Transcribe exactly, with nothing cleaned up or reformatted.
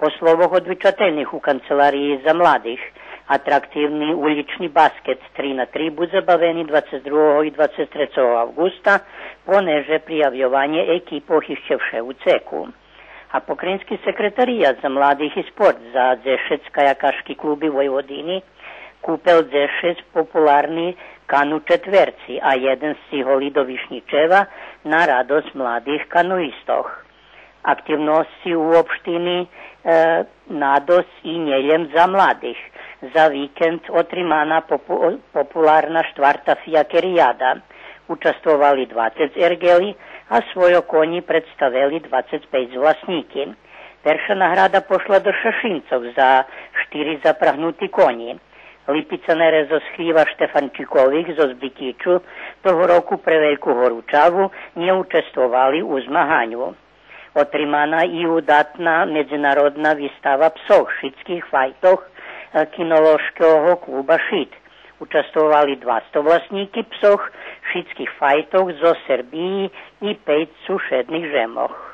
По словох одвичательних у Канцелариї за младих, атрактивни улїчни баскет три на три будзе бавени двацец другого и двацец трецого авґуста, понеже приявйованє екипох ище вше у цеку. А Покраїнски секретарият за младих и спорт за дзешец каякашки клуби Войводини купел дзешец популарни кану четверци, а єден сцигол и до Вишнїчева на радосц младих кануистох. Активносци у општини е, надосц и нєлєм за младих. За викенд отримана попу-, популарна штварта фиякерияда. Участвовали двацец ерґели, а свойо конї представели двацец пейц власнїки. Перша награда пошла до Шашинцох за штири запрагнути конї. Липица Нерезо з хлїва Штефанчикових зоз Бикичу того року пре вельку горучаву нє участвовали у змаганю. Отримана и удатна медзинародна вистава псох шицких файтох, е, кинолошкого клуба Шит. Участвовали двасто власнїки псох шицких файтох зоз Сербиї и пейц сушедних жемох.